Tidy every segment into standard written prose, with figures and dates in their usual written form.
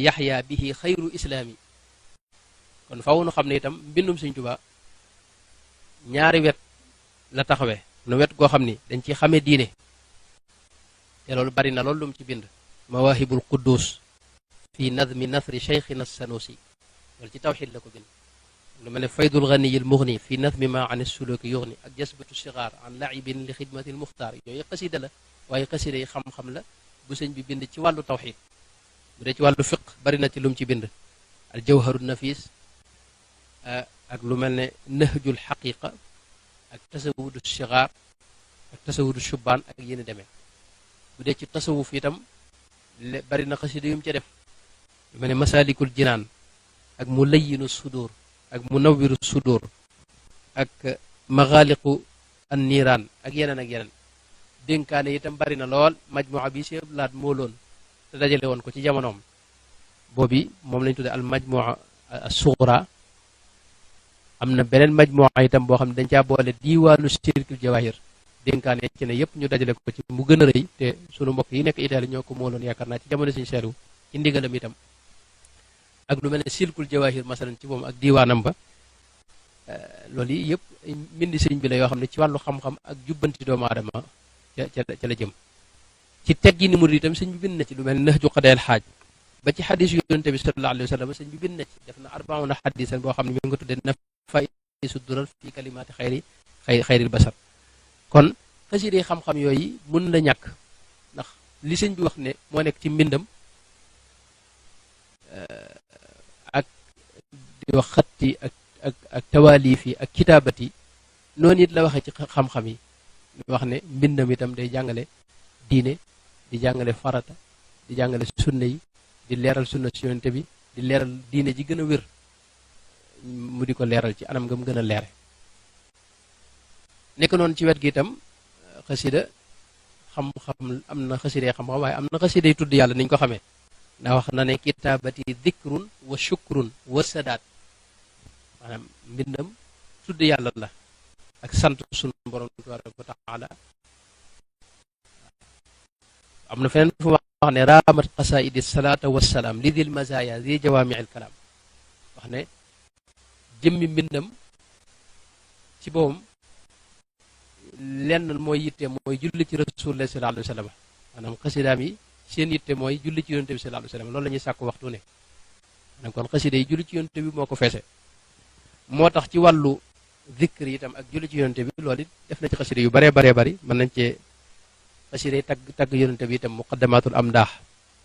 yaxya bihi xayru islaami kon faw nu xam ne itam mbindum Sëñ Tuubaa ñaari wet la taxawee nu wet goo xam ni dañ ci xamee diine te loolu bari na loolu lu mu ci bind mawaahibul quddus fi nadmi nasri cheikhina sanusi loolu ci tawxid la ko bind lu mel ne faydul ganiyil mughni fi nadmi ma an suluki yughni ak jasbatu sigaar an laibin li xidmatil muxtaar yooyu xasida la waaye xasida yi xam-xam la bu sëñ bi bind ci wàllu tawxid bu dee ci wàllu fiq bari na ci lu mu ci bind al jawharu nafis ak lu mel ne nahjul xaqiqa ak tasawudu sigaar ak tasawudu shubaan ak yéen demee bu dee ci tasawuf itam bari na xasida yu mu ca def lu mel ne masalikul jinaan ak mu layyinu sudur ak mu nawwiru sudur ak maxaaliqu an niiraan ak yeneen dénkaane itam bari na lool majmua bi si laat moo loon te dajale woon ko ci jamonoom boobi moom lañ tudde al majmua as-sughra am na beneen majmua itam boo xam ne dañ caa boole diiwaanu sirkil jawahir dénkaane ci ne yëpp ñu dajale ko ci mu gën a rëy te sunu mbokk yi nekk Italie ñoo ko mooloon yaakaar naa ci jamono Sëñ Saaliw ci ndigalam itam ak lu mel ne silkul jawahir masalan ci moom ak diiwaanam ba loolu yi yëpp mbindi sëñ bi la yoo xam ne ci wàllu xam-xam ak jubbanti doomu aadama ca la jëm ci teggi ni murid itam sëñ bi bind na ci lu mel ne nahju qadaa'il xaaj ba ci xadis yu yonent bi sallallahu alayhi wa sallam sëñ bi bind na ci def na 40 xadisan boo xam ne mi ngi ko tuddee nafaisu durar fi kalimaati xayril basar kon xasida yi xam-xam yooyu mun la ñàkk ndax li sëñ bi wax ne moo nekk ci mbindam ak di wax xatti ak tawaalif yi ak kitaabati noonu it la waxee ci xam-xam yi wax ne mbindam itam day jàngale diine di jàngale farata di jàngale sunna yi di leeral sunna si yonente bi di leeral diine ji gën a wér mu di ko leeral ci anam nga mu gën a leere nekk noonu ci wet gi itam xasida xam-xam am na xasida yi xam-xam waaye am na xasida yi tudd yàlla niñ ko xamee ndax wax na ne kitaabati dikrun wa shukrun wa sadaat maanaam mbindam tudd yàlla la ak sant sunu borom tabaraka wa taala am na feneen fu wax ne raamat qasaidi salaata wassalaam li dil mazaya di jawaamiil kalaam wax ne jëmmi mbindam ci boppam lenn mooy yitte mooy julli ci rasulullah sallallahu alayhi wa sallam maanaam xasidaam yi seen yitte mooy julli ci yonte bi sallallahu alayhi wa sallam loolu la ñuy sàkku waxtu ne maanaam kon xasida yi julli ci yonte bi moo ko feese moo tax ci wàllu zikr itam ak julli ci yonte bi loolu it def na ci xasida yu baree bari mën nañ cee xasida yi tagg yonte bi itam muqaddamatul amdaax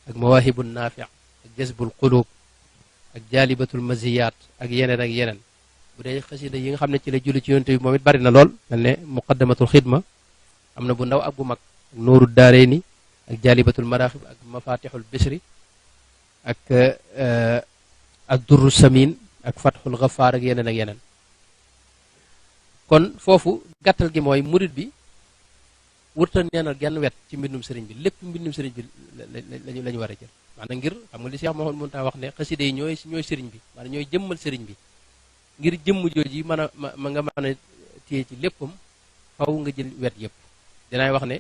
ak mawahibun naafi ak jazbul qulub ak jaalibatul maziyaat ak yeneen bu dee xasida yi nga xam ne ci la julli ci yonte bi moom it bari na lool mel ne muqaddamatul xidma am na bu ndaw ak bu mag ak nooru daareeni ak jaalibatul maraaxib ak mafatixul bisri ak durru samin ak fatxul gafaar ak yeneen kon foofu gàttal gi mooy murid bi wurta neenal genn wet ci mbindum sëriñ bi lépp mbindum sëriñ bi la ñu war a jël maanaam ngir xam nga li Cheikh Mouhamadou Mountakha wax ne xasida yi ñooy sëriñ bi maanaam ñooy jëmmal sëriñ bi ngir jëmm jooji mën a ma nga mën a téye ci léppam faw nga jël wet yëpp dinaay wax ne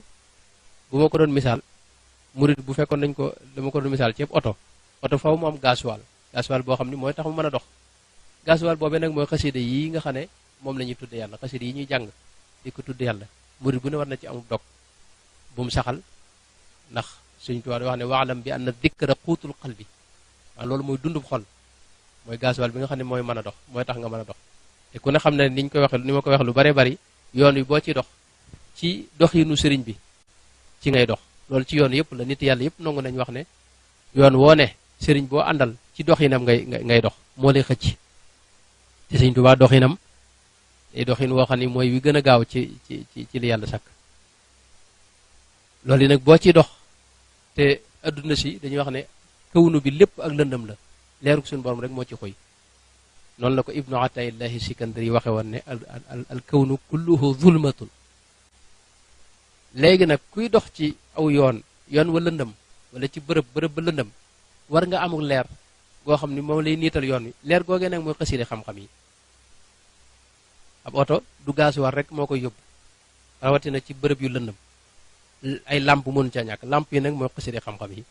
bu ma ko doon misaal murid bu fekkoon dama ko doon misaal ci oto faw mu am gasoil boo xam ni mooy tax mu mën a dox gasoil boobee nag mooy xasida yi nga xam ne moom la ñuy tudde yàlla xasida yi ñuy jàng di ko tudde yàlla murid bu ne war na ci amul dog bu mu saxal ndax Sëñ Tuubaa wax ne waalam bi anna dikra quutul qalbi waaw loolu mooy dundub xol mooy gasoil bi nga xam ne mooy mën a dox mooy tax nga mën a dox te ku ne xam ne ni ma ko wax lu bare bari yoon wi boo ciy dox ci doxinu sëriñ bi ci ngay dox loolu ci yoon yëpp la nit yàlla yëpp nangu nañ wax ne yoon woo ne sëriñ boo àndal ci doxinam ngay dox moo lay xëcc te Sëñ Tuubaa doxinam day doxin woo xam ne mooy wi gën a gaaw ci li yàlla sàkk loolu yi nag boo ciy dox te adduna si dañuy wax ne kawnu bi lépp ak lëndëm la leeruk suñu borom rek moo ci xoy noonu la ko ibnu ataillahi sikandari waxe woon ne al kawnu kulluhu zulmatun léegi nag kuy dox ci aw yoon wa lëndëm wala ci bërëb ba lëndëm war nga amul leer goo xam ni moom lay niital yoon wi leer googee nag mooy xasida xam-xam yi ab oto du gaasuwaar rek moo koy yóbbu rawatina ci bërëb yu lëndëm ay làmp mënu ca ñàkk làmp yi nag mooy xasida xam-xam yi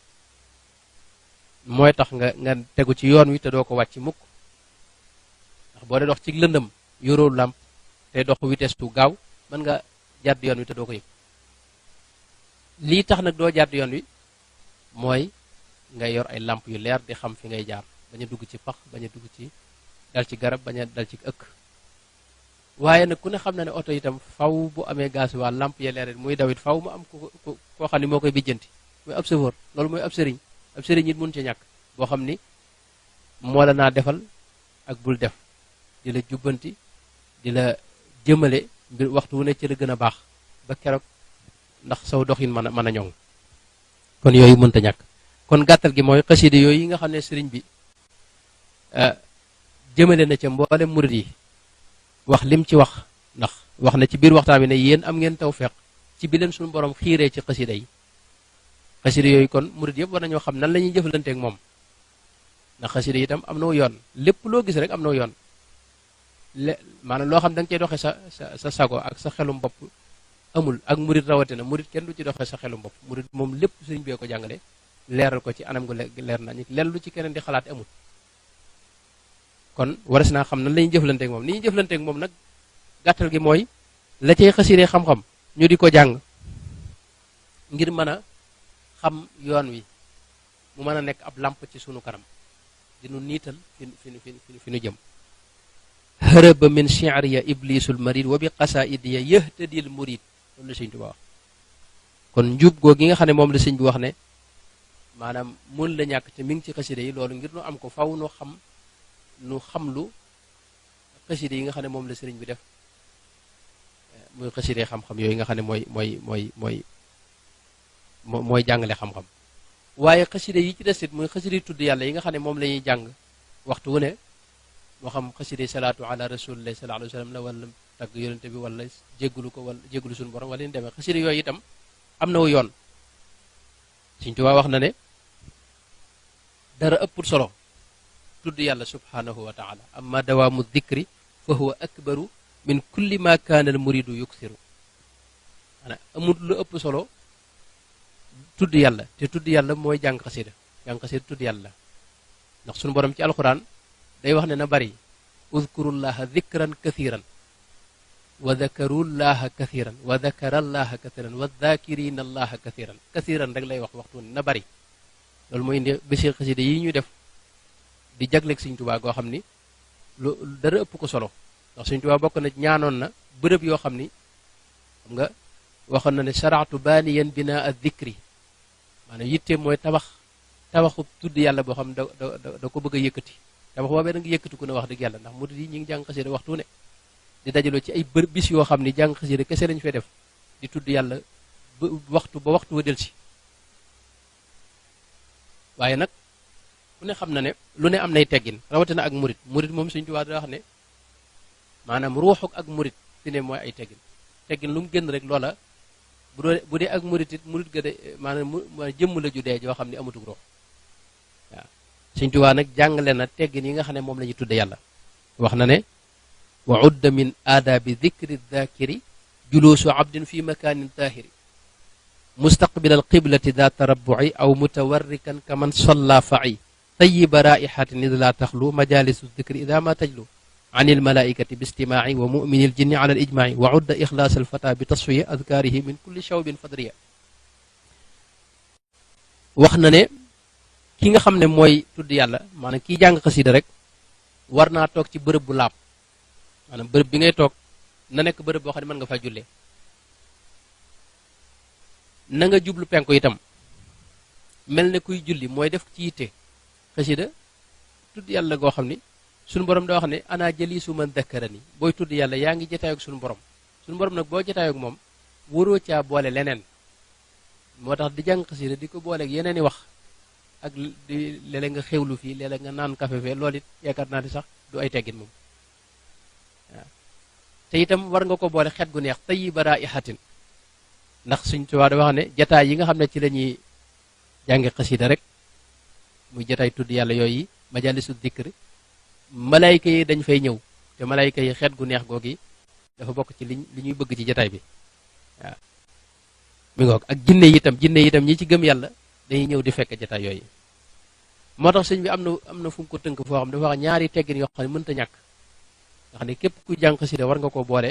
mooy tax nga tegu ci yoon wi te doo ko wàcc mukk ndax boo dee dox ci lëndëm yoroo làmp te dox vitesse bu gaaw mën nga jàdd yoon wi te doo ko yëg lii tax nag doo jàdd yoon wi mooy ngay yor ay làmp yu leer di xam fi ngay jaar bañ a dugg ci pax bañ a dugg ci dal ci garab bañ a dal ci ëkk waaye nag ku ne xam na ne oto itam faw bu amee gasoil làmp ya leer muy dawit faw mu am koo xam ne moo koy bijjanti muy ab chauffeur loolu mooy ab sëriñ it mun ci ñàkk boo xam ni moo la naa defal ak bul def di la jubbanti di la jëmale mbir waxtu wu ne ci la gën a baax ba keroog ndax saw doxin mën a ñoŋ kon yooyu mënta ñàkk kon gàttal gi mooy xasida yooyu yi nga xam ne sëriñ bi jëmale na ca mboolem murid yi wax lim ci wax ndax wax na ci biir waxtaan bi ne yéen am ngeen tawfeex ci bi leen suñu borom xiiree ci xasida yi xasida yooyu kon murid yëpp war nañoo xam nan la ñuy jëflanteek moom ndax xasida yi itam am na yoon lépp loo gis rek am na yoon maanaam loo xam da nga cey doxee sa sago ak sa xelum bopp amul ak murid rawatina murid kenn du ci doxee sa xelum bopp murid moom lépp sëriñ bee ko jàngale leeral ko ci anam gu leer na leen lu ci keneen di xalaat amul kon waras naa xam nan la ñuy jëflanteek moom ni ñuy jëflanteek moom nag gàttal gi mooy la cay xasida xam-xam ñu di ko jàng ngir mën a xam yoon wi mu mën a nekk ab làmp ci sunu kanam di nu niital fi nu jëm hërëba min shi'riya iblisul marid wa bi qasaidiya yahtadil murid loolu la sëñ Tuubaa wax kon njub goo gi nga xam ne moom la sëñ bi wax ne maanaam mun la ñàkk te mi ngi ci xasida yi loolu ngir nu am ko faw nu xam lu xasida yi nga xam ne moom la sëriñ bi def muy xasida xam-xam yooyu nga xam ne mooy jàngale xam-xam waaye xasida yi ci desit muy xasida yi tudd yàlla yi nga xam ne moom la ñuy jàng waxtu wu ne moo xam xasida yi salaatu ala rasulillah sallallahu alayhi wa sallam la wala tagg yonente bi wala jéggulu ko wala jéggulu suñu borom wala ñu demee xasida yooyu itam am na wu yoon Sëriñ Tuubaa wax na ne dara ëppul solo tudd yàlla subhanahu wa taala amma dawaamu dikri fa huwa akbaru min kulli ma kaana al muridu yuksiru maanaam amul lu ëpp solo tudd yàlla te tudd yàlla mooy jàng xasida tudd yàlla ndax suñu borom ci alquran day wax ne na bari udkurullaha dikran kathiran wa dakarullaha kathiran wa dakarallaha kathiran wa dakirina allaha kathiran rek lay wax waxtu ne na bari loolu mooy indi bési xasida yi ñu def di jagleeg Sëriñ Tuubaa goo xam ni lu dara ëpp ko solo ndax Sëriñ Tuubaa bokk na ñaanoon na bërëb yoo xam ni xam nga waxoon na ne shara'tu baaniyan binaa ad-dikri maanaam yitteem mooy tabaxu tudd yàlla boo xam da ko bëgg a yëkkati tabax boobee da nga yëkkati ku ne wax dëgg yàlla ndax murid yi ñi ngi jàng xasida waxtu ne di dajaloo ci ay bis yoo xam ni jàng xasida kese lañu fay def di tudd yàlla ba waxtu wa del si waaye nag ku ne xam na ne lu ne am nay teggin rawatina ak murid moom Sëriñ Tuubaa da wax ne maanaam ruuxuk ak murid fi ne mooy ay teggin lu mu génn rek loola bu dee ak murid it murid ga de maanaam jëmm la ju dee joo xam ne amatuk ruux waaw Sëriñ Tuubaa nag jàngale na teggin yi nga xam ne moom la ñuy tudde yàlla wax na ne wa udda min aadaabi dikri daakiri juluusu abdin fi makaanin taahiri mustaqbil al qiblati daa tarabbuci aw mutawarrikan kaman solla faci tayiba raihatin id la taxlu majalisu dikri ida ma tajlu an il malaikati bi istimaaci wa mumini l jinni ala al ijmaaci wa udda ixlaas al fata bi tasfiya adkaarihi min kulli shawbin fadriya wax na ne ki nga xam ne mooy tudd yàlla maanaam kiy jàng xasida rek war naa toog ci bërëb bu laab maanaam bërëb bi ngay toog na nekk bërëb boo xam ne mën nga faa jullee na nga jublu penku itam mel ne kuy julli mooy def ci yitte xasida tudd yàlla goo xam ni suñu borom da wax ne ana jalisu man dakkarani booy tudd yàlla yaa ngi jataayog suñu borom nag boo jataayog moom waroo caa boole leneen moo tax di jàng xasida di ko booleeg yeneen i wax ak di léeg-léeg nga xewlu fii léeg-léeg nga naan café fee loolu it yaakaar naa ni sax du ay teggin moom waaw te itam war nga ko boole xet gu neex tayyiba raihatin ndax Sëriñ Tuubaa da wax ne jataay yi nga xam ne ci la ñuy jàngi xasida rek muy jataay tudd yàlla yooyu majalisu dikr malayka yi dañ fay ñëw te malayka yi xeet gu neex googi dafa bokk ci li ñuy bëgg ci jataay bi waaw mi ngoog ak jinne yitam ñi ci gëm yàlla dañuy ñëw di fekk jataay yooyu moo tax sëñ bi am na fu mu ko tënk foo xam dafa wax ñaari teggin yoo xam ne mënta ñàkk nga xam ne képp kuy jàng xasida war nga koo boole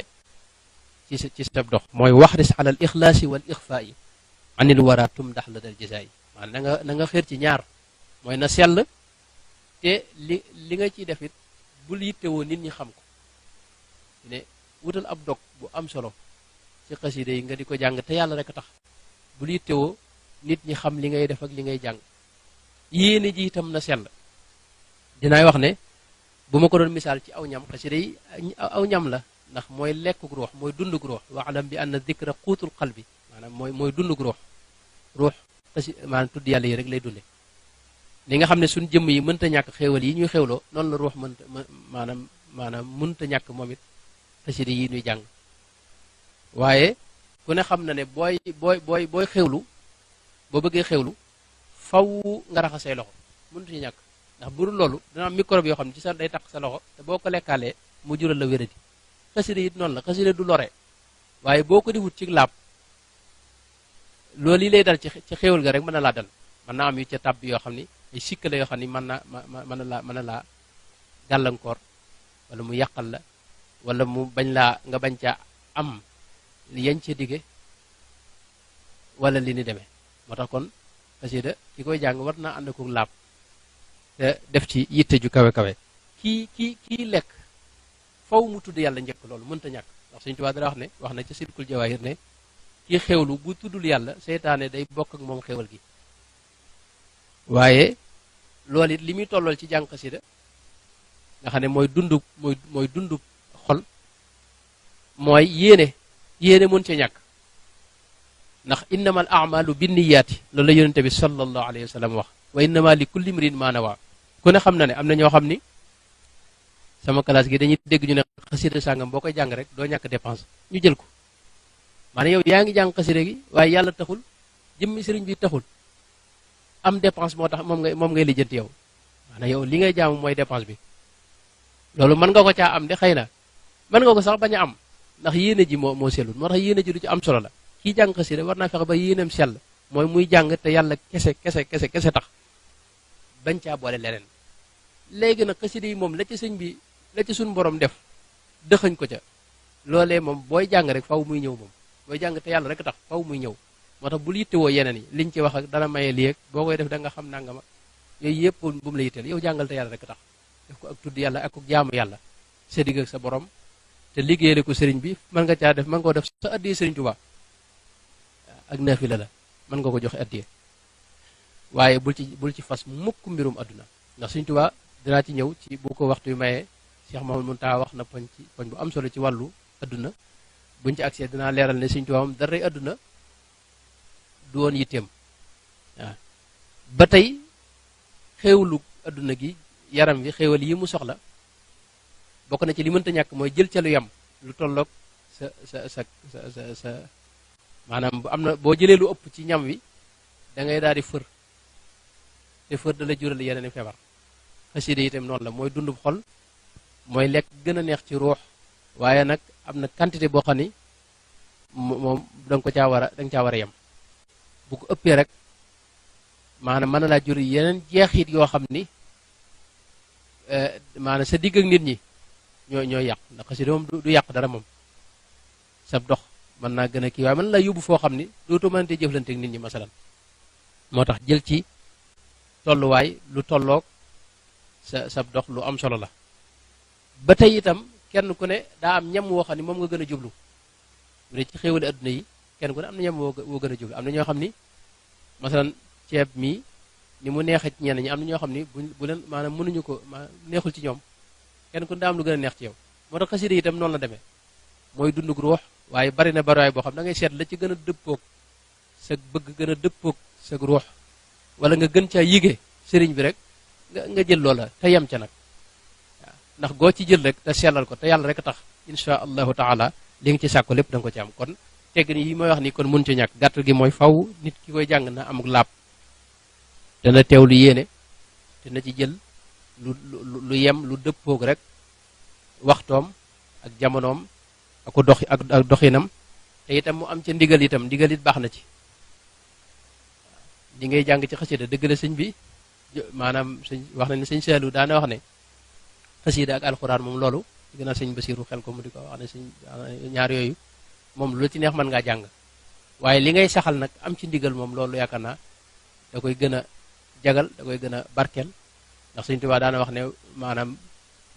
ci sa dox mooy waxris ala al ixlaasi wal ixfaa'i anil wara tumdax la dal jazaa'i maanaam na nga xeer ci ñaar mooy na sell te li nga ciy def it bul yittewoo nit ñi xam ko ne wutal ab dog bu am solo ci xasida yi nga di ko jàng te yàlla rek a tax bul yittewoo nit ñi xam li ngay def ak li ngay jàng yéene ji itam na sell dinaay wax ne bu ma ko doon misaal ci aw ñam xasida yi aw ñam la ndax mooy lekkuk ruux mooy dunduk ruux waalam bi anna dikra quutul qalbi maanaam mooy dunduk ruux maanaam tudd yàlla yi rek lay dunde li nga xam ne suñ jëmm yi mënta ñàkk xéewal yi ñuy xéewloo noonu la ruux mënta maanaam mënta ñàkk moom it xasida yi ñuy jàng waaye ku ne xam na ne booy xéewlu boo bëggee xéewlu faw nga raxas say loxo mënut ci ñàkk ndax bu dul loolu dina am microbe yoo xam ne ci sa day tax sa loxo te boo ko lekkaalee mu jural la wéradi xasida it noonu la xasida du lore waaye boo ko di wut ci laab loolu yi lay dal ci xéewal ga rek mën na laa dal mën naa am yu ca tàbb yoo xam ni ay sikkale yoo xam ni mën na laa gàllankoor wala mu yàqal la wala mu bañ laa nga bañ ca am yañ ca dige wala li ni demee moo tax kon xasida ki koy jàng war naa ànd ak laab te def ci yitte ju kawe kawe kii lekk faw mu tudd yàlla njëkk loolu mënta ñàkk ndax Sëñ Tuubaa dara wax na ca Silkul Jawaahir ne kii xewlu bu tuddul yàlla seytaane day bokk ak moom xewal gi waaye loolu it li muy tollool ci jàng xasida nga xam ne mooy dundub xol mooy yéene mën ca ñàkk ndax innama al amalu binniyaati loolu la yonente bi sallallahu alayhi wa sallam wax wa innama li kulli mrin ma nawa ku ne xam na ne am na ñoo xam ni sama classe gi dañuy dégg ñu ne xasida sàngam boo koy jàng rek doo ñàkk dépense ñu jël ko maanaam yow yaa ngi jàng xasida gi waaye yàlla taxul jëmmi sëriñ bi taxul am dépense moo tax moom ngay lijjanti yow maanaam yow li ngay jaamu mooy dépense bi loolu mën nga ko caa am de xëy na mën nga ko sax bañ a am ndax yéene ji moo sellul moo tax yéene ji lu ci am solo la kii jàng xasida war naa fexe ba yéeneem sell mooy muy jàng te yàlla kese tax bañ caa boole leneen léegi nag xasida yi moom la ci sëñ bi la ci suñ borom def dëxañ ko ca loolee moom booy jàng rek faw muy ñëw moom booy jàng te yàlla rek tax faw muy ñëw moo tax bul yittewoo yeneen yi liñ ci wax ak dana maye lii ak boo koy def da nga xam nangama yooyu yëpp bu mu la yitteel yow jàngal te yàlla rek tax def ko ak tudd yàlla ak jaamu yàlla sa digg ak sa borom te liggéeyale ko sëriñ bi mën nga caa def mën nga ko def sa addiyee sëriñ Tuubaa ak naafila la mën nga ko joxe addiyee waaye bul ci fas mukk mbirum adduna ndax sëriñ Tuubaa dinaa ci ñëw ci bu ko waxtu yu mayee Cheikh Mahamadou Mountakha wax na poñ bu am solo ci wàllu adduna buñ ci accès dinaa leeral ne sëriñ Tuubaa moom daray adduna du woon yitteem waaw ba tey xéewlu adduna gi yaram wi xéewal yi mu soxla bokk na ci li mënta ñàkk mooy jël ca lu yam lu tolloog sa maanaam bu am na boo jëlee lu ëpp ci ñam wi da ngay daal di fër te fër da la jural yeneen i feebar xasida itam noonu la mooy dundub xol mooy lekk gën a neex ci ruux waaye nag am na quantité boo xam ni moom da nga caa war a yem bu ko ëppee rek maanaam mën na laa jur yeneen jeexit yoo xam ni maanaam sa digg ak nit ñi ñooy yàq ndax xasida moom du yàq dara moom sab dox mën naa gën a kii waaye mën na laa yóbbu foo xam ni dootoo mënante jëflante ak nit ñi masalan moo tax jël ci tolluwaay lu tolloog sab dox lu am solo la ba tey itam kenn ku ne daa am ñam woo xam ni moom nga gën a jublu bu dee ci xéewali adduna yi kenn ku ne am na ñam woo gën a jublu am na ñoo xam ni masalan ceeb mii ni mu neexee ci ñenn ñi am na ñoo xam ni bu leen maanaam mënuñu ko neexul ci ñoom kenn ku ne daa am lu gën a neex ci yow moo tax xasida itam noonu la demee mooy dundug ruux waaye bari na bariwaay boo xam da ngay seet la ci gën a dëppoog sa bëgg gën a dëppoog sa ruux wala nga gën caa yige sëriñ bi rek nga jël loola te yem ca nag waaw ndax goo ci jël rek te sellal ko te yàlla rek a tax insha allahu taala li nga ci sàkko lépp da nga ko ci am kon teggin yi may wax ni kon mun ci ñàkk gàttal gi mooy faw nit ki koy jàng na amuk laab te na teew lu yéene te na ci jël lu yem lu dëppoog rek waxtoom ak jamonoom ak doxinam te itam mu am ca ndigal it baax na ci li ngay jàng ci xasida dëgg la sëñ bi maanaam sëñ wax na ne sëñ Saalu daana wax ne xasida ak alxuraan moom loolu gën a sëñ Basiiru xel ko mu di ko wax ne sëñ ñaar yooyu moom lu ci neex mën ngaa jàng waaye li ngay saxal nag am ci ndigal moom loolu yaakaar naa da koy gën a jagal da koy gën a barkeel ndax sëñ Tuubaa daana wax ne maanaam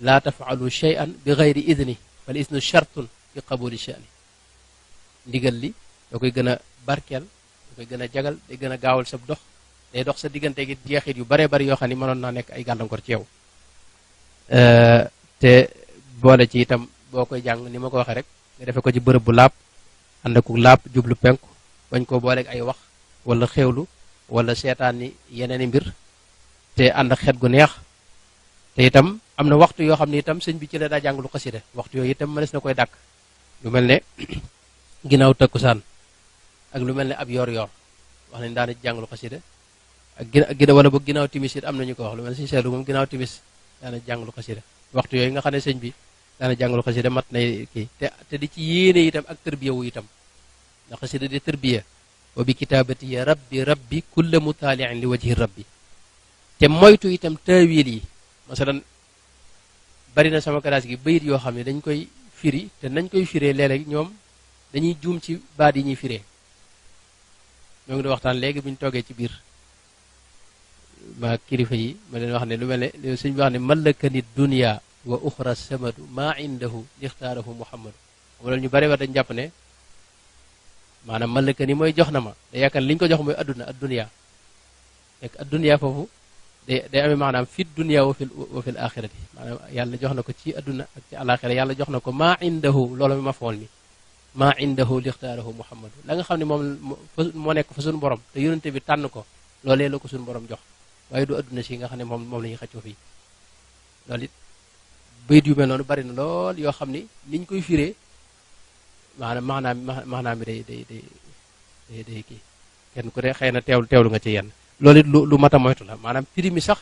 laa tafaalu shay'an bi gayri idni fal isnu shartun fi qabuli sha'ni ndigal li da koy gën a barkeel da koy gën a jagal day gën a gaawal sa dox day dox sa diggante gi jeexit yu baree bari yoo xam ne mënoon naa nekk ay gàllankoor ci yow te boole ci itam boo koy jàng ni ma ko waxee rek nga defe ko ci bërëb bu laab ànd ak laab jublu penku bañ koo booleeg ay wax wala xewlu wala seetaan ni yeneen i mbir te ànd ak xet gu neex te itam am na waxtu yoo xam ne itam sëñ bi ci la daa jàng lu xasida waxtu yooyu itam mënees na koy dàkk lu mel ne ginnaaw takkusaan ak lu mel ne ab yor-yor wax nañ daana jàng lu xasida ak gina wala boog ginnaaw timis it am na ñu ko wax lu mel ne sëñ Seelu moom ginnaaw timis daana jàng lu xasida waxtu yooyu nga xam ne sëñ bi daana jàng lu xasida mat nay kii te di ci yéene itam ak tërbiya wu itam ndax xasida di tërbiya wa bi kitaabati ya rabbi kulla mutaaliin li wajhi rabbi te moytu itam taawil yi masalan bari na sama classe gi bayit yoo xam ne dañ koy firi te nañ koy firee léeg-léeg ñoom dañuy juum ci baat yi ñuy firee ñoo ngi di waxtaan léegi bu ñu toogee ci biir ma kilifa yi ma leen wax ne lu mel ne suñ bi wax ne malakani dunya wa uxra samadu maa indahu lixtaarahu muhammadu xam loolu ñu bare war dañ jàpp ne maanaam malakani mooy jox na ma da yaakaar li ñu ko jox mooy adduna ad dunya fekk ad dunya foofu day amee maanaam fi dunya wa fil axirati maanaam yàlla jox na ko ci adduna ak ci alaxira yàlla jox na ko maa indahu loolu mi ma fool mi maa indahu lixtaarahu muhammadu la nga xam ne moom moo nekk fa suñu borom te yonente bi tànn ko loolee la ko suñu borom jox waaye du adduna si nga xam ne moom la ñuy xëccoo fii loolu it bayit yu mel noonu bari na lool yoo xam ni niñ koy firee maanaam bi day kii kenn ku ne xëy na teewlu nga ci yenn loolu it lu mat a moytu la maanaam firi mi sax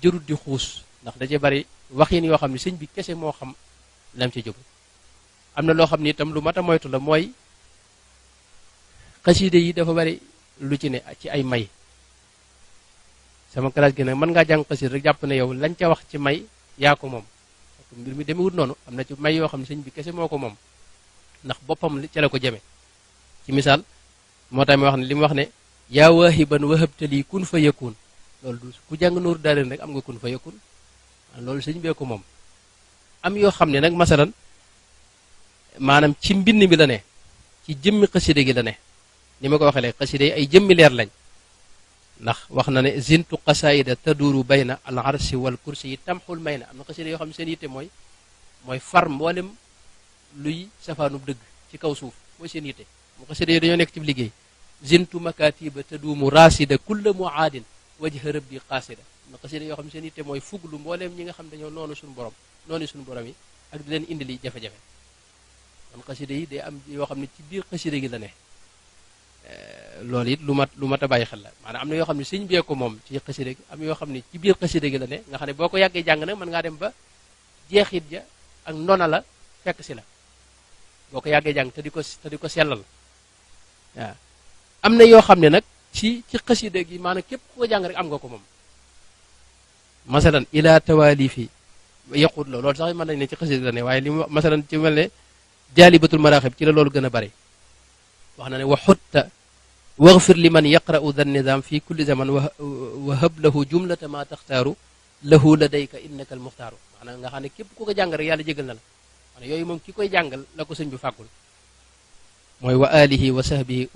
jërut di xuus ndax da cee bari waxin yoo xam ne sëñ bi kese moo xam lam ci jóg am na loo xam ni itam lu mat a moytu la mooy xaside yi dafa bari lu ci ne ci ay may sama classe gi nag mën ngaa jàng xaside rek jàpp ne yow lañ ca wax ci may yaa ko moom mbir mi demewut noonu am na ci may yoo xam ne sëñ bi kese moo ko moom ndax boppam ca la ko jëme ci misaal moo tax mi wax ne li mu wax ne yaa waahiban wahabtali kun fa yakun loolu du ku jàng nooru daareen rek am nga kun fa yakun loolu sëñ bee ko moom am yoo xam ne nag masalan maanaam ci mbind mi la ne ci jëmmi xaside gi la ne ni ma ko waxee léegi xaside yi ay jëmmi leer lañ ndax wax na ne zintu qasaida taduru bayna al arsi wal kursi yi tamxul may na am na xaside yoo xam ne seen yitte mooy far mboolem luy safaanub dëgg ci kaw suuf mooy seen yitte mu xaside yi dañoo nekk ci liggéey zintu makatiba taduumu rasida kulla muaadin wajha rabbi qaasida am na xaside yoo xam ne seen yitte mooy fuglu mbooleem ñi nga xam dañoo noonu suñu borom yi ak di leen indi li jafe-jafe kon xaside yi day am yoo xam ne ci biir xaside gi la ne loolu it lu mat a bàyyi xel la maanaam am na yoo xam ne sëñ bee ko moom ci xaside gi am yoo xam ne ci biir xaside gi la ne nga xam ne boo ko yàggee jàng nag mën ngaa dem ba jeexit ja ak ndona la fekk si la boo ko yàggee jàng te di ko sellal waaw am na yoo xam ne nag ci xaside gi maanaam képp ku ko jàng rek am nga ko moom masalan ila tawalifi yaqut la loolu sax mën nañ ne ci xaside la ne waaye li mu masalan ci mel ne jaalibatul maraaxib ci la loolu gën a bari wax na ne wa xutta waxfir liman yaqra'u dha nizam fi kulli zaman wa hab lahu jumlata ma taxtaaru lahu ladayka innaka al muxtaaru maanaam nga xam ne képp ku ko jàng rek yàlla jégal na la maanaam yooyu moom ki koy jàngal la ko sëñ bi fàggul mooy wa alihi wa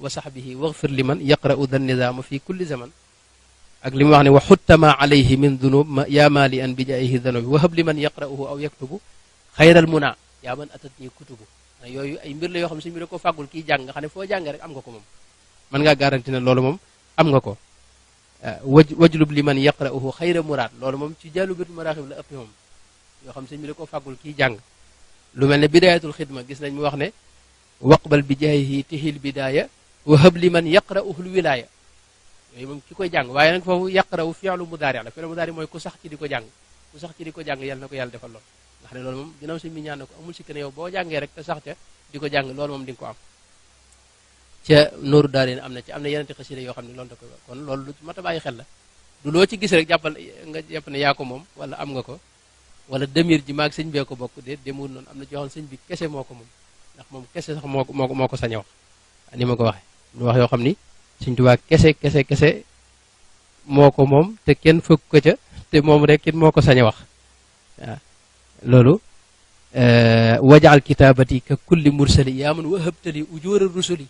sahbihi waxfir liman yaqra'u dha nizam fi kulli zaman ak li mu wax ne wa xutta ma alayhi min dunub yaa maali an bi jaayihi danubi wa hab liman yaqra'uhu aw yaktubu xayral muna yaa man atat nii kutubu yooyu ay mbir la yoo xam ne sëñ bi da ko fàggul kii jàng nga xam ne foo jàngee rek am nga ko moom mën ngaa garanti ne loolu moom am nga ko wajlub liman yaqra'uhu xayra muraad loolu moom ci jaalubatul maraaxib la ëpp moom yoo xam ne sëñ bi da ko fàggul kii jàng lu mel ne bidayatul xidma gis nañ mu wax ne waqbal bi jaayihi tihil bidaaya wa hab liman yaqra'uhu l wilaaya yooyu moom ki koy jàng waaye nag foofu yaqra'u fi'lu mudaari la fi'lu mudaari mooy ku sax ci di ko jàng yàlla na ko yàlla defal lool nga xam ne loolu moom ginnaaw sëñ bi ñaan na ko amul si ne yow boo jàngee rek te sax ca di ko jàng loolu moom di nga ko am ca nooru daareen am na yeneen xasida yoo xam ne loolu da ko kon loolu lu mat a bàyyi xel la du loo ci gis rek jàppal nga jàpp ne yaa ko moom wala am nga ko wala demir ji maag sëñ bee ko bokk de demul noonu am na ci yoo xam sëñ bi kese moo ko moom ndax moom kese sax moo ko sañ a wax ni ma ko waxee ñu wax yoo xam ni Sëñ Tuubaa kese moo ko moom te kenn fëkk ko ca te moom rek it moo ko sañ a wax waaw loolu wajaal kitaabati ka kulli mursali yaa man wahabtali ujóora rusuli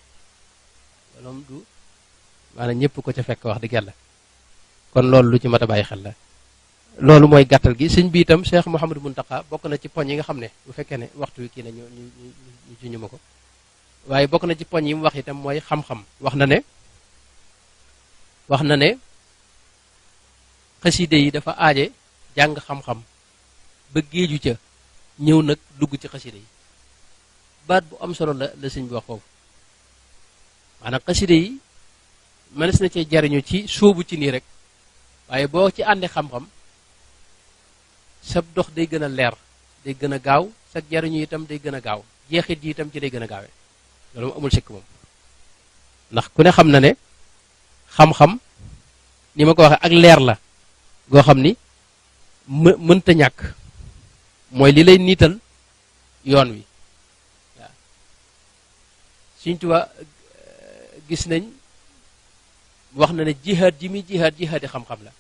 loolu moom du maanaam ñëpp ko ca fekk wax dëgg yàlla kon loolu lu ci mat a bàyyi xel la loolu mooy gàttal gi sëñ bi itam Cheikh Mouhamadou Mountakha bokk na ci poñ yi nga xam ne bu fekkee ne waxtu wi kii na ñu juñu ma ko waaye bokk na ci poñ yi mu wax itam mooy xam-xam wax na ne xaside yi dafa aaje jàng xam-xam ba géeju ca ñëw nag dugg ci xaside yi baat bu am solo la sëñ bi wax foofu maanaam xaside yi mënees na cee jariñu ci sóobu ci nii rek waaye boo ci àndee xam-xam sab dox day gën a leer day gën a gaaw sa jariñu itam day gën a gaaw jeexit yi itam ci day gën a gaawee loolu moom amul sikk moom ndax ku ne xam na ne xam-xam ni ma ko waxee ak leer la goo xam ni mënta ñàkk mooy li lay niital yoon wi waaw Sëñ Tuubaa gis nañ wax na ne jihaad ji mi jihaadi xam-xam la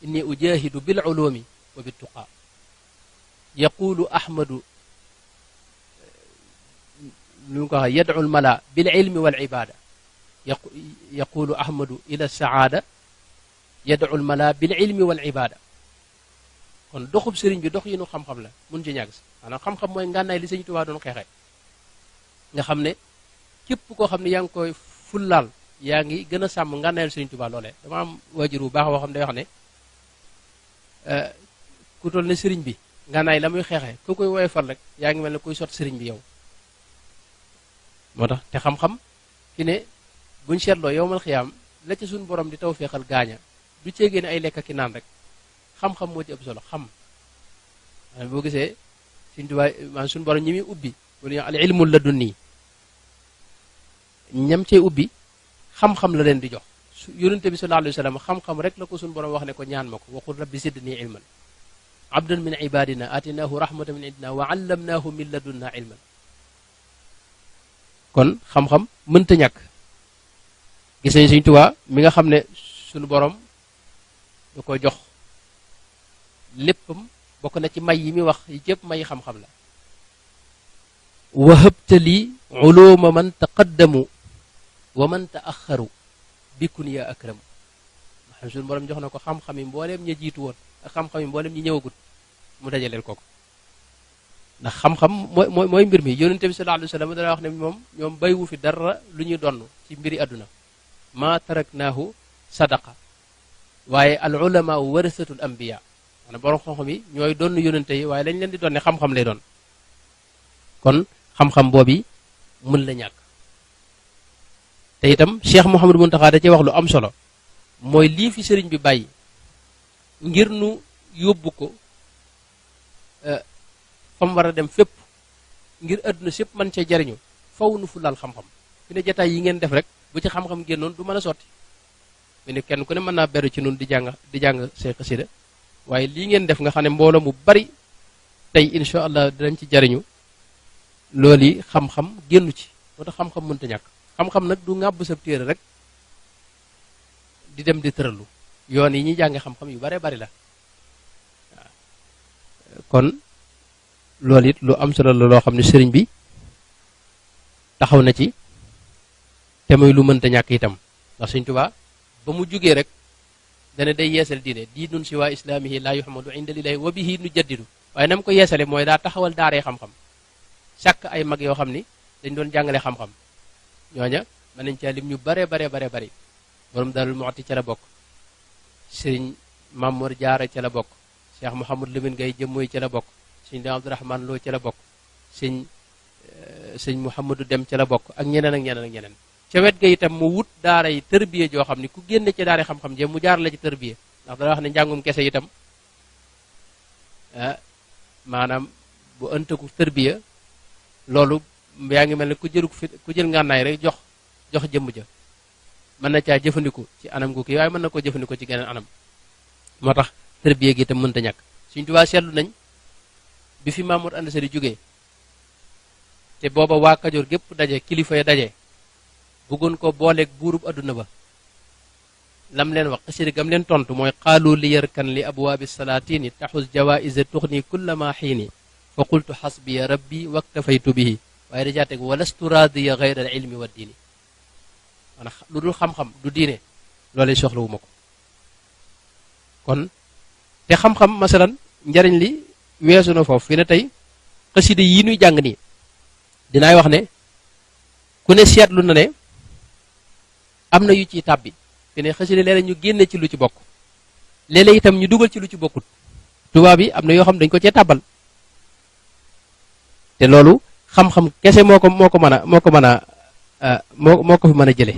inni ujahidu bil ulumi wa bit tuqa yaqulu ahmadu lu mu ko waxee yad'u al mala bil ilmi wal ibada yaqulu ahmadu ila saada yad'u al mala bil ilmi wal ibada kon doxub sëriñ bi dox yi nu xam-xam la mun ci ñàgg si maanaam xam-xam mooy ngànnaay li Sëñ Tuubaa doon xeexee nga xam ne képp koo xam ne yaa ngi koy fullaal yaa ngi gën a sàmm ngànnaayal Sëriñ Tuubaa loolee dama am waajur bu baax boo xam ne day wax ne ku toll ne sëriñ bi ngànnaay la muy xeexee ku koy woyofal rek yaa ngi mel ne kuy sot sëriñ bi yow moo tax te xam-xam fi ne buñ seetloo yowmal xiyaam la ci suñu borom di taw feexal gaaña du ceegee ne ay lekk ki naan rek xam-xam moo ci ëpp solo xam maanaam boo gisee Sëriñ Tuubaa maanaam suñu borom ñi muy ubbi bu ñu al ilmu ladunni ñam cee ubbi xam-xam la leen di jox yonente bi sallallahu alayhi wa sallam xam-xam rek la ko suñu borom wax ne ko ñaan ma ko waxul rabbi zidni ilman abdan min ibadina atinaahu rahmatan min indina wa allamnaahu min ladunna ilman kon xam-xam mënta ñàkk gis nañu Sëriñ Tuubaa mi nga xam ne suñu borom da ko jox léppam bokk na ci may yi muy wax yi jëpp may xam-xam la wahabtali uluma man taqaddamu wa man taaxaru bikun ya akramu xam suñu borom jox na ko xam-xam yi mbooleem ña jiitu woon ak xam-xam yi mbooleem ñi ñëwagut mu dajaleel ko ko ndax xam-xam mooy mbir mi yonente bi sallallahu alayhi wa sallam dana wax ne moom ñoom baywu fi dara lu ñuy donn ci mbiri àdduna ma taraknaahu sadaqa waaye al ulama warasatul anbiya maanaam borom xam-xam yi ñooy donn yonente yi waaye lañ leen di donne xam-xam lay doon kon xam-xam boobu mën la ñàkk te itam Cheikh Mouhamadou Mountakha da cee wax lu am solo mooy lii fi sëriñ bi bàyyi ngir nu yóbbu ko fa mu war a dem fépp ngir àdduna sépp mën cee jariñu faw nu fu laal xam-xam fi ne jataay yi ngeen def rek bu ci xam-xam génnoon du mën a sotti fi ne kenn ku ne mën naa beru ci nun di jàng say xasida waaye lii ngeen def nga xam ne mbooloo mu bari tey incha allah dinañ ci jariñu loolu yi xam-xam génnu ci moo tax xam-xam mënta ñàkk xam-xam nag du ŋàbb sa téere rek di dem di tëralu yoon yi ñuy jànge xam-xam yu bare bari la waaw kon loolu it lu am solo la loo xam ne sëriñ bi taxaw na ci te muy lu mënta ñàkk itam ndax Sëriñ Tuubaa ba mu jugee rek dana day yeesal diine diinun si waa islaamihi laa yuhamadu inda lillahi wa bihi nu jaddidu waaye na mu ko yeesale mooy daa taxawal daaree xam-xam sàkk ay mag yoo xam ni dañ doon jàngale xam-xam ñooña mën nañ caa lim ñu bare bari borom Daarul Muxti ca la bokk sëriñ Mamour Jaara ca la bokk Cheikh Mouhamadou Lamine Gaye jëmmooy ca la bokk sëriñ Dame Abdourahmane Lo ca la bokk sëñ Mouhamadou Dem ca la bokk ak ñeneen ca wet ga itam mu wut daara yi tërbiye joo xam ni ku génne ci daara xam-xam jëm mu jaar la ci tërbiye ndax dana wax ne njàngum kese itam maanaam bu ëntaku tërbiye loolu yaa ngi mel ne ku jël ngànnaay rek jox jëmm ja mën na caa jëfandiku ci anam gu kii waaye mën na koo jëfandiku ci geneen anam moo tax tërbiye gi itam mënta ñàkk Sëriñ Tuubaa seetlu nañ bi fi Mamour Anta Sali jógee te booba waa Kajoor gépp daje kilifa ya daje bëggoon ko booleeg buurub adduna ba lam leen wax xasida gam leen tontu mooy qaalu li yarkan li abwaabi salaatini taxus jawaïsa tuxni kulla ma xiini fa qultu xasbiya rabbi waktafaytu bihi waaye dajaa teg walastu raadiya gayra al ilmi wa diini maanaam lu dul xam-xam du diine loolay soxlawu ma ko kon te xam-xam masalan njariñ li weesu na foofu fi ne tey xasida yi ñuy jàng nii dinaay wax ne ku ne seetlu na ne am na yu ciy tàbbi fi ne xasida léeg-léeg ñu génne ci lu ci bokk léeg-léeg itam ñu dugal ci lu ci bokkut tubaab yi am na yoo xam dañ ko cee tàbbal te loolu xam-xam kese moo ko mën a moo ko fi mën a jële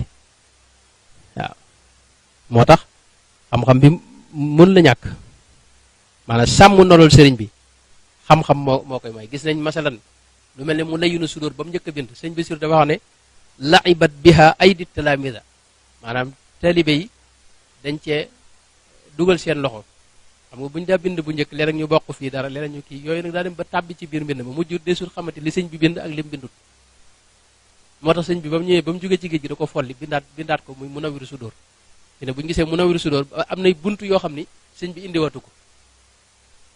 waaw moo tax xam-xam bi mën la ñàkk maanaam sàmm nolol sëriñ bi xam-xam moo koy may gis nañ masalan lu mel ne mu layyinu sudur ba mu njëkk a bind sëñ Basiru dafa wax ne laibat biha aydi talamida maanaam taalibe yi dañ cee dugal seen loxo xam nga bu ñu daa bind bu njëkk léeg-léeg ñu bokk fii dara léeg-léeg ñu kii yooyu nag daa dem ba tàbbi ci biir mbind ma mujj desul xamante li sëñ bi bind ak lim bindut moo tax sëñ bi ba mu ñëwee ba mu jógee ci géej gi da ko folli bindaat ko muy Munawwiru Sudur fi ne bu ñu gisee Munawwiru Sudur am nay bunt yoo xam ni sëñ bi indiwatu ko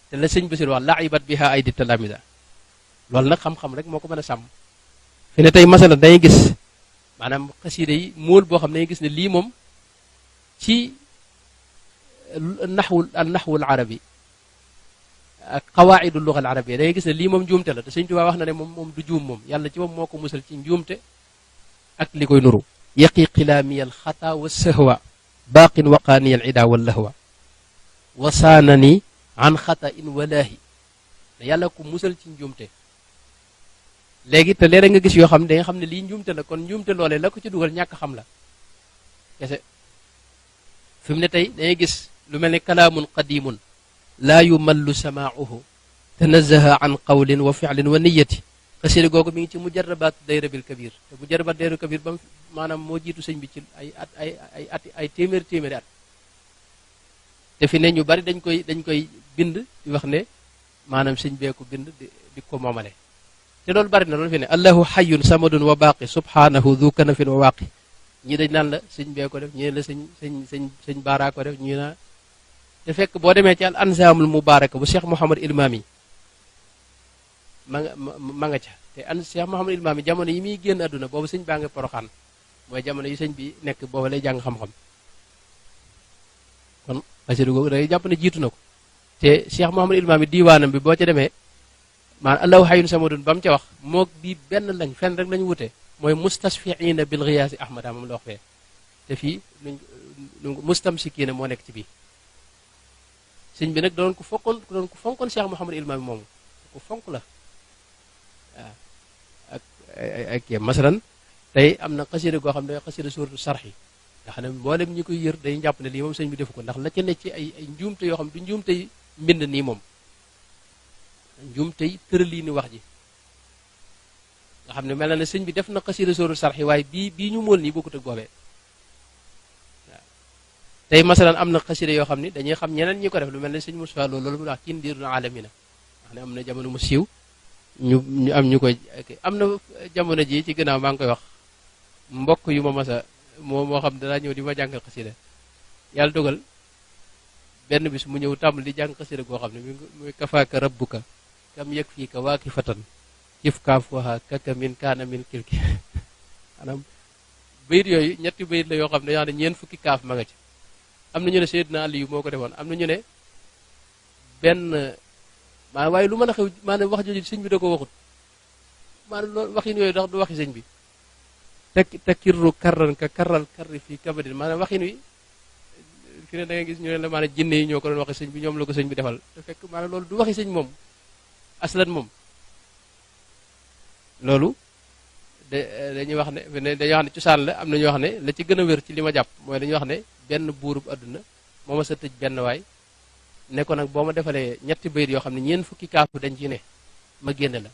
te la sëñ Basiru wax laibat biha aydi talamida loolu nag xam-xam rek moo ko mën a sàmm fi ne tey masala dañuy gis maanaam xasida yi móol boo xam ne dañuy gis ne lii moom ci naxwul arabi ak qawaidu luga al arabia da ngay gis ne lii moom njuumte la te Sëñ Tuubaa wax na ne moom du juum moom yàlla ci moom moo ko musal ci njuumte ak li koy nuru yaqi xilaamiya al xata wa sahwa baaqin waqaaniya al ida wal lahwa wasaanani an xata in walaahi te yàlla ko musal ci njuumte léegi te léeg nga gis yoo xam ne da nga xam ne lii njuumte la kon njuumte loolee la ko ci dugal ñàkk xam la kese fi mu ne tey dangay gis lu mel ne kalaamun qadimun laa yumallu samaauhu tanazaha an qawlin wa filin wa niyati xasida googu mi ngi ci mujarrabaat dayra bil kabir te mujarrabaat dayra kabir ba maanaam moo jiitu sëñ bi ci ay téeméeri at te fi ne ñu bari dañ koy bind di wax ne maanaam sëñ bee ko bind di ko moomale te loolu bari na loolu fi ne allahu xayun samadun wa baaqi subhanahu du kanafin wa waaqi ñii dañ naan la sëñ bee ko def ñii la sëñ baaraa ko def ñii naa te fekk boo demee ci al ansaamul mubaaraka bu Cheikh Mouhamad Ilmaami ma nga ca te Cheikh Mouhamad Ilmaami jamono yi muy génn àdduna boobu sëñ baa nga poroxaan mooy jamono yi sëñ bi nekk booba lay jàng xam-xam kon xasida googu day jàpp ne jiitu na ko te Cheikh Mouhamad Ilmaami diiwaanam bi boo ca demee maanaam allahu xayun samadun ba mu ca wax moog bii benn lañ fenn rek lañu wute mooy mustasfiina bil giyaasi ahmada moom la wax fee te fii mustamsikiina moo nekk ci bii sëñ bi nag doon ko fonkoon Cheikh Mouhamad Ilmaami moomu ku fonk la waaw ak masalan tey am na xasida goo xam ne xasida suuratu sarxi nga xam ne mboolem ñi koy yër day jàpp ne lii moom sëñ bi defu ko ndax la ca ne ci ay njuumte yoo xam du njuumte yi mbind nii moom njuumte yi tëralii ni wax ji nga xam ne mel na ne sëñ bi def na xasida suuratu sarxi waaye bii ñu mool nii bokkut ak boobee waaw tey masalan am na xasida yoo xam ne dañuy xam ñeneen ñi ko def lu mel ne sëñ Moussa loolu mu wax ci ndiirul alamina wax ne am na jamono mu siiw ñu am ñu koy am na jamono ji ci gannaaw maa ngi koy wax mbokk yu ma masa moo xam danaa ñëw di ma jàngal xasida yàlla dogal benn bis mu ñëw tàmbali di jàng xasida goo xam ne muy kafaaka rabbuka kam yëg fii ka waaki fatan kif kaaf waxa kaka min kaana min kilki maanaam bayit yooyu ñetti bayit la yoo xam ne yaa ne ñeent fukki kaaf ma nga ci am na ñu ne Seydina Aliyu moo ko defoon am na ñu ne benn maanaam waaye lu mën a xew maanaam wax jooju sëñ bi da ko waxut maanaam loolu waxin yooyu ndax du waxi sëñ bi takirru karran ka karral karri fii kabadin maanaam waxin wi fi ne da nga gis ñu ne la maanaam jinne yi ñoo ko doon waxi sëñ bi ñoom la ko sëñ bi defal te fekk maanaam loolu du waxi sëñ moom aslan moom loolu dañuy wax ne dañuy wax ne cosaan la am na ñoo wax ne la ci gën a wér ci li ma jàpp mooy dañuy wax ne benn buurub adduna moo ma sa tëj benn waay ne ko nag boo ma defalee ñetti bayit yoo xam ne ñeent fukki kaafu dañ ci ne ma génne la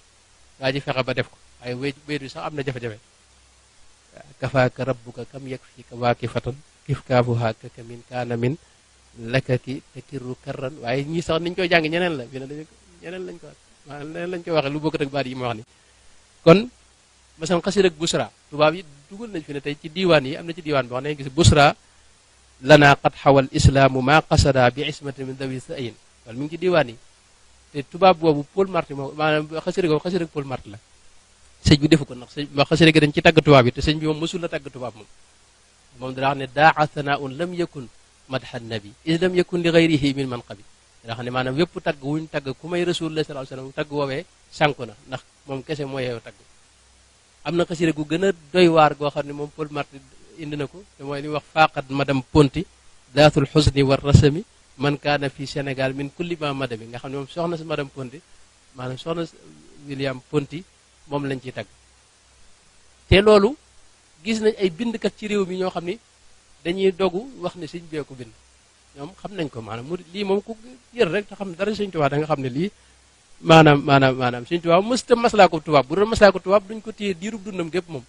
waa ji fexe ba def ko waaye bayit bi sax am na jafe-jafe kafaaka rabbuka kam yeg fii ka waaki fatan kif kaafu haakaka min kaana min lakaki takirru karran waaye ñii sax niñ koy jàng ñeneen la fi ne dañu ñeneen lañ ko maanaam leneen lañ koy waxee lu bokkut ak baat yi ma wax ni kon masalan xasida ak busra tubaab yi dugal nañ fi ne tey ci diiwaan yi am na ci diiwaan boo xam ne gis busra lana qad xawal islaamu ma qasada bi ismati min dawi sayin wala mi ngi ci diiwaan yi te tubaab boobu Paul Marty moo maanaam xasida googu xasida ak Paul Marty la sëñ bi defu ko ndax sëñ xasida gi dañ ci tàgg tubaab yi te sëñ bi moom mësul la tàgg tubaab moom dara xam ne daa thanaun lam yakun madha nabi is lam yakun li gayrihi min manqabi daa xam ne maanaam wépp tagg wuñ tagg ku may rasulullah sallallahu alayhi wasallam tagg woowee sànku na ndax moom kese moo yeewu tagg am na xasida gu gën a doy waar goo xam ne moom Paul Marty indi na ko te mooy li wax faqat madame Ponti daatul xusni war rasami man kaana fi Sénégal min kulli ma madami nga xam ne moom soxna si madame Ponti maanaam soxna William Ponti moom lañ ciy tagg te loolu gis nañ ay bindkat ci réew mi ñoo xam ni dañuy dogu wax ne sëñ bee ko bind ñoom xam nañ ko maanaam mu lii moom ku yër rek te xam ne dara sëñ Tuubaa da nga xam ne lii maanaam sëñ Tuubaa mësta maslaa ko tubaab bu doon maslaa ko tubaab duñ ko téye diirub dundam gépp moom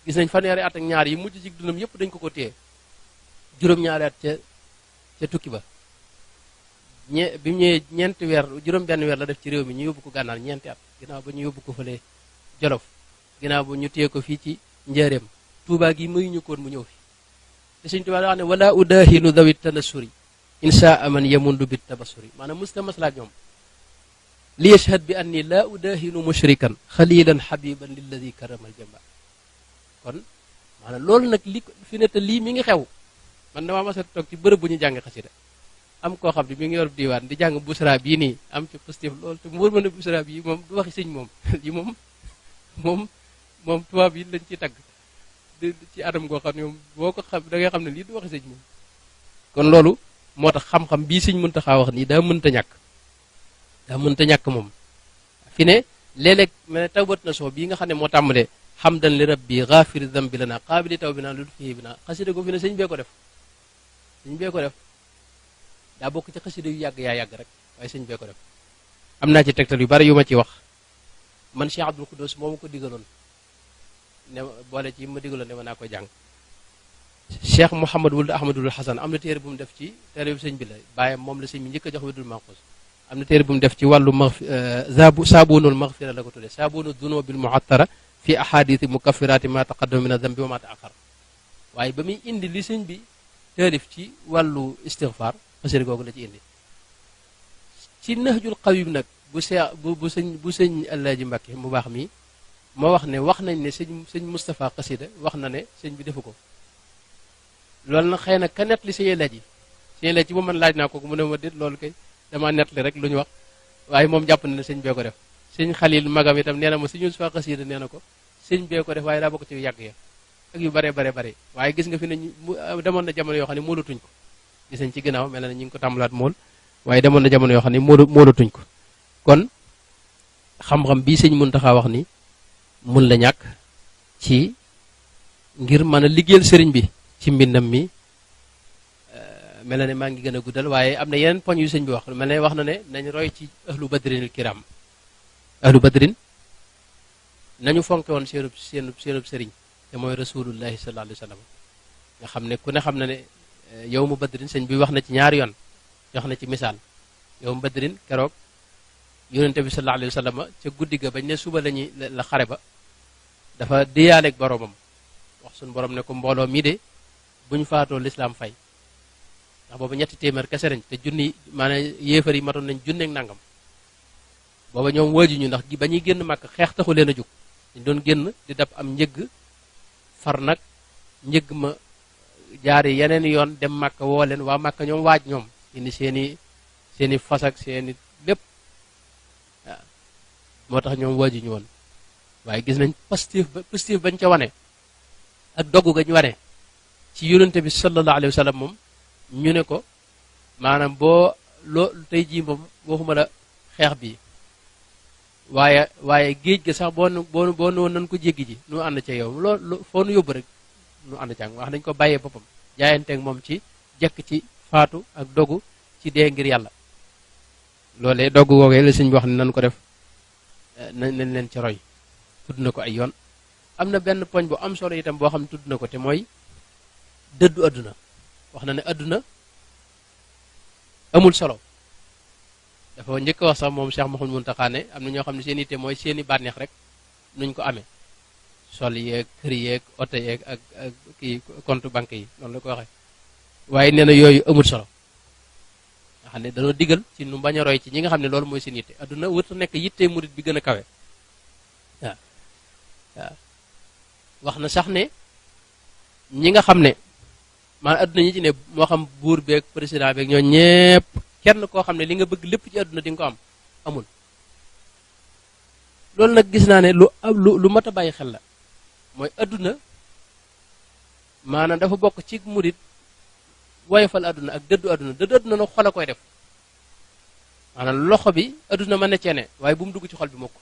gis nañ fanweeri at ak ñaar yi mujj ci dundam yëpp dañ ko téye juróom-ñaari at ca tukki ba bi mu ñëwee ñeenti weer juróom-benn weer la def ci réew mi ñu yóbbu ko gànnaar ñeenti at ginnaaw ba ñu yóbbu ko fële Jolof ginnaaw ba ñu téye ko fii ci njaareem Tuubaa gi mayuñu koon mu ñëw fi te sëñ Tuubaa daa wax ne wala udahinu dawit tanasuri insa aman yamundu bit tabassuri maanaam musta maslaak ñoom li yashhad bi anni la udahinu mushrikan xalilan habiban lilladi karamal jamba kon maanaam loolu nag li fi ne te lii mi ngi xew man damaa mas a toog ci bërëb bu ñu jàng xasida am koo xam ne mi ngi yor diiwaan di jàng busra bii nii am ci positif loolu te mu wër ma ne busra bii moom du waxi sëñ moom yi moom tubaab yi lañ ci tagg ci adam goo xam ne moom boo ko xam da ngay xam ne lii du waxi sëñ moom kon loolu moo tax xam-xam bii sëñ Muntaxa wax nii daa mënta ñàkk moom fi ne léeg-léeg mel ne tawbat na soo bii nga xam ne moo tàmbalee hamdan li rabbi ghafiri dhanbi lana qaabili tawbina lutfihi bina xasida ko fi ne sëñ bee ko def daa bokk ci xasida yu yàgg yaa yàgg rek waaye sëñ bee ko def am naa ci tegtal yu bari yu ma ci wax man Cheikh Abdul Quddus moo ma ko digaloon ne boole ci ma digaloon ne ma naa koy jàng Cheikh Mouhamad wuld Ahmadul Hasan am na téere bu mu def ci téere bi sëñ bi la bàyyam moom la sëñ bi njëkk a jox widul manqus am na téere bu mu def ci wàllu saabunul maghfira la ko tuddee saabunu dunubil mu'attara fi ahadithi mukaffirati ma taqaddama min adhanbi wa ma ta'akhkhar waaye ba muy indi li sëñ bi taalif ci wàllu istighfar xasida googu la ci indi ci nahjul qawim nag bu sëñ Alaaji Mbàkke mu baax mi moo wax ne wax nañ ne sëñ Moustapha xasida wax na ne sëñ bi defu ko loolu nag xëy na ka net li sëñ Alaaji ci ba man laaj naa ko mu ne ma déet loolu kay dama net li rek lu ñu wax waaye moom jàpp na ne sëñ bee ko def sëñ Xalil magam itam nee na ma sëñ Moustapha xasida nee na ko sëñ bee ko def waaye daa bokk ci yàgg ya ak yu bare waaye gis nga fi ne demoon na jamono yoo xam ne moolatuñ ko gis nañ ci ginnaaw mel na ñu ngi ko tàmbalaat mool waaye demoon na jamono yoo xam ne moolatuñ ko kon xam-xam bii sëñ Muntaxa wax ni mun la ñàkk ci ngir mën a liggéeyal sëriñ bi ci mbindam mi mel na ne maa ngi gën a guddal waaye am na yeneen poñ yu sëñ bi wax mel ne wax na ne nañ roy ci ahlu badrinil kiram ahlu badrin nañu fonke woon seenub sëriñ te mooy rasulullahi sallallahu alayhi wa sallam nga xam ne ku ne xam na ne yow mu badrin sëñ bi wax na ci ñaari yoon jox na ci misaal yow mu badrin keroog yonente bi sallallahu alayhi wa sallam ca guddi ga bañ ne suba la xare ba dafa diyaaleeg boromam wax suñu borom ne ko mbooloo mii de buñ faatoo lislaam fay ndax booba ñetti téeméer kese nañ te junni maanaam yéefar yi matoon nañ junneeg nangam booba ñoom waajuñu ndax ba ñuy génn màkk xeex taxu leen a jóg dañ doon génn di dab am njëgg far nag njëgg ma jaari yeneen yoon dem màkk woo leen waa màkk ñoom waaj ñoom indi seeni fas ak seeni lépp waaw moo tax ñoom waajuñu woon waaye gis nañ positif bañ ca wane ak dogg gañ wane ci yonente bi sallallahu alayhi wa sallam moom ñu ne ko maanaam tey jii moom waxuma la xeex bi waaye géej ga sax boo woon nañ ko jéggi ji nu ànd ca yow loolu foo nu yóbbu rek nu ànd ca wax nañ ko bàyyee boppam jaayanteeg moom ci jekk ci faatu ak dogu ci dee ngir yàlla loolee dogg googee la sëñ bi wax ne nan ko def nañ leen ci roy tudd na ko ay yoon am na benn poñ bu am solo itam boo xam ne tudd na ko te mooy dëddu adduna wax na ne adduna amul solo. dafa njëkk a wax sax moom Cheikh Mouhamadou Mountakha ne am na ñoo xam ne seen itte mooy seeni bànneex rek nuñ ko amee sol yeeg kër yeeg oto yeeg ak kii compte banque yi noonu la ko waxee waaye nee na yooyu amul solo nga xam ne dañoo digal ci nu bañ a roy ci ñi nga xam ne loolu mooy seen yitte adduna wërta nekk yittee murit bi gën a kawe waaw waaw wax na sax ne ñi nga xam ne maanaam adduna ñi ci ne moo xam buur beeg président beeg ñoo ñépp kenn koo xam ne li nga bëgg lépp ci adduna di nga ko am amul loolu nag gis naa ne lu mat a bàyyi xel la mooy adduna maanaam dafa bokk ci murit woyofal adduna ak dëddu adduna nag xol a koy def maanaam loxo bi adduna mën na cee ne waaye bu mu dugg ci xol bi mukk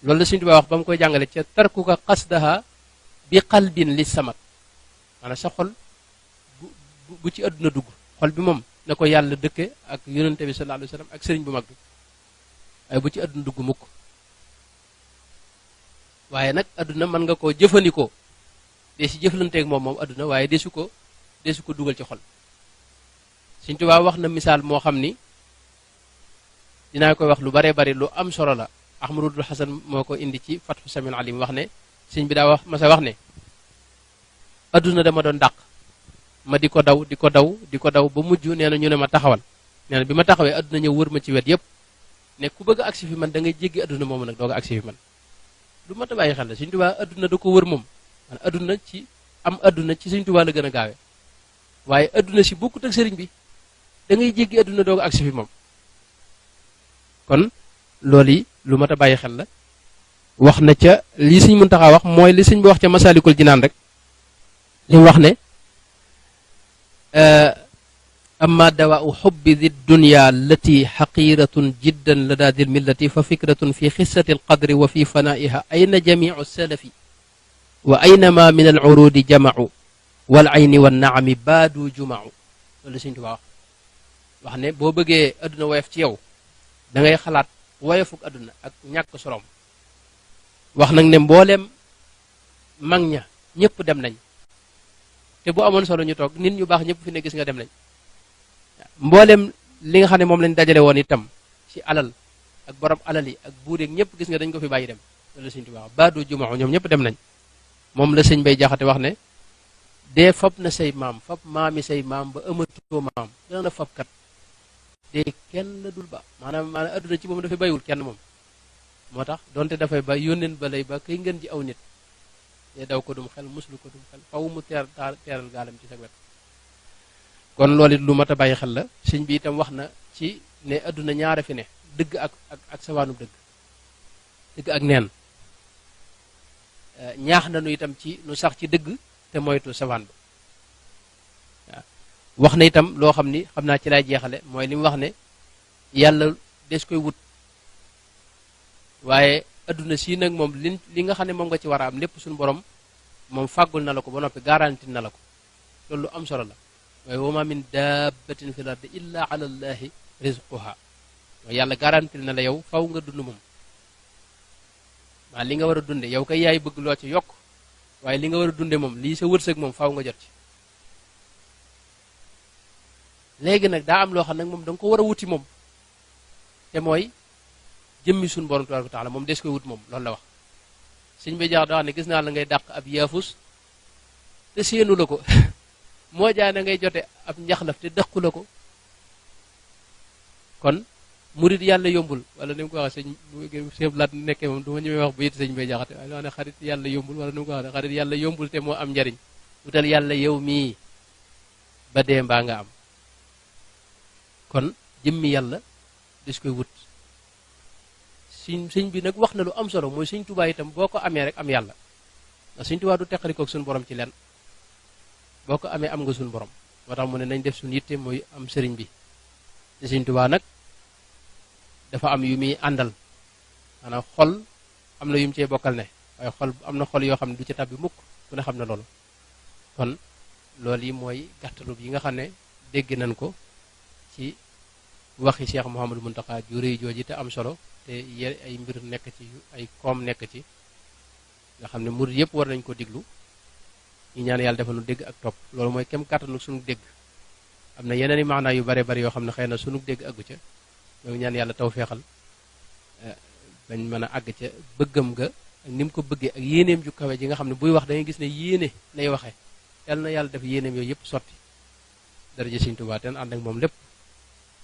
loolu la Sëñ Tuubaa wax ba mu koy jàngale ca tarkuka qasdaha bi qalbin li samat maanaam sa xol bu ci adduna dugg xol bi moom na ko yàlla dëkke ak yonente bi sallallahu alayhi wasallam ak sëriñ bu mag bi waaye bu ci adduna dugg mukk waaye nag adduna mën nga koo jëfandikoo dee si jëflanteeg moom adduna waaye desu ko dugal ci xol Sëñ Tuubaa wax na misaal moo xam ni dinaa koy wax lu bare bari lu am solo la Ahmadul Hasan moo ko indi ci Fathu Samil Alim wax ne sëñ bi daa masa wax ne adduna dama doon dàq ma di ko daw ba mujj nee na ñu ne ma taxawal nee na bi ma taxawee adduna ñëw wër ma ci wet yépp ne ku bëgg a agsi fi man da ngay jéggi adduna moomu nag doog a agsi fi man lu mat a bàyyi xel la Sëñ Tuubaa adduna da ko wër moom man adduna ci Sëñ Tuubaa la gën a gaawe waaye adduna si bokkut ak sëriñ bi da ngay jéggi adduna doog a agsi fi moom kon loolu yi lu mat a bàyyi xel la wax na ca lii Sëñ Muntaxaa wax mooy li sëñ bi wax ca Masaalikul Jinaan rek li mu wax ne amma dawaau xubbi di dunya allati xaqiratun jiddan lada dil millati fa fikratun fi xissati alqadri wa fi fanaiha ayna jamicu salafi wa aynama min alcurudi jamacu wal ayni wa naami baadu jumacu loolu Sëñ Tuubaa wax ne boo bëggee adduna woyof ci yow da ngay xalaat woyofuk adduna ak ñàkk solom wax nag ne mbooleem mag ña ñëpp dem nañ te bu amoon solo ñu toog nit ñu baax ñëpp fi ne gis nga dem nañ mboolem li nga xam ne moom lañ dajale woon itam ci alal ak borom alal yi ak buur yeeg ñëpp gis nga dañ ko fi bàyyi dem loolu la Sëñ Tuubaa baadu jumaa ñoom ñëpp dem nañ moom la sëñ Bay Jaxate wax ne dee fab na say maam fab maami say maam ba ëmatoo maam dana fab kat dee kenn la dul ba maanaam adduna ci moom dafay bayiwul kenn moom moo tax donte dafay ba yónneen ba lay ba kay ngeen ji aw nit te daw ko dum xel muslu ko dum xel faw mu teeral gaalam ci sa wet kon loolu it lu mat a bàyyi xel la sëñ bi itam wax na ci ne adduna ñaara fi ne dëgg ak sawaanub dëgg ak neen ñaax na nu itam ci nu sax ci dëgg te moytu sawaan ba waaw wax na itam loo xam ni xam naa ci lay jeexale mooy li mu wax ne yàlla des koy wut waaye adduna sii nag moom li nga xam ne moom nga ci war a am lépp suñu borom moom fàggul na la ko ba noppi garanti na la ko loolu lu am solo la waaye wa ma min dabbatin fil ardi illa ala allahi rizquha mooy yàlla garanti na la yow faw nga dund moom maa li nga war a dunde yow kay yaay bëgg loo ci yokk waaye li nga war a dunde moom lii sa wërsëg moom faw nga jot ci léegi nag daa am loo xam nag moom da nga ko war a wuti moom te mooy jëmmi suñu borom tabaaraka wa taala moom des koy wut moom loolu la wax sëñ bi jax da wax ne gis naa la ngay dàq ab yaafus te séenu la ko moo jaay na ngay jote ab njaxlaf te dëqu la ko kon murid yàlla yombul wala ni mu ko waxee sëñ laat nekkee moom du ma ñëwee wax bu it sëñ bay jaxate waaye loo ne xarit yàlla yombul wala ni mu ko waxee xarit yàlla yombul te moo am njariñ wutal yàlla yow mii ba dee mbaa nga am kon jëmmi yàlla des koy wut sëñ bi nag wax na lu am solo mooy Sëñ Tuubaa itam boo ko amee rek am yàlla ndax Sëñ Tuubaa du teqalikoog suñu borom ci len boo ko amee am nga suñu borom moo tax mu ne nañ def suñu yitte mooy am sëriñ bi te Sëñ Tuubaa nag dafa am yu muy àndal maanaam xol am na yu mu cee bokkal ne waaye xol am na xol yoo xam ne du ci tabbi mukk ku ne xam ne loolu kon loolu yi mooy gàttalub yi nga xam ne dégg nañ ko ci waxi Cheikh Mouhamadou Mountakha ju rëy jooji te am solo te ay mbir nekk ci ay koom nekk ci nga xam ne murid yëpp war nañ ko diglu ñu ñaan yàlla defal nu dégg ak topp loolu mooy kem kàttanu suñu dégg am na yeneen i maanaa yu bare bari yoo xam ne xëy na sunu dégg àggu ca ñoo ngi ñaan yàlla tawfeexal bañ mën a àgg ca bëggam ga ak ni mu ko bëggee ak yéeneem ju kawe ji nga xam ne buy wax da ngay gis ne yéene lay waxee yàlla na yàlla def yéeneem yooyu yëpp sotti daraja Sëriñ Tuubaa ten ànd ak moom lépp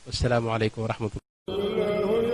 wasalaamaaleykum wa rahmatullah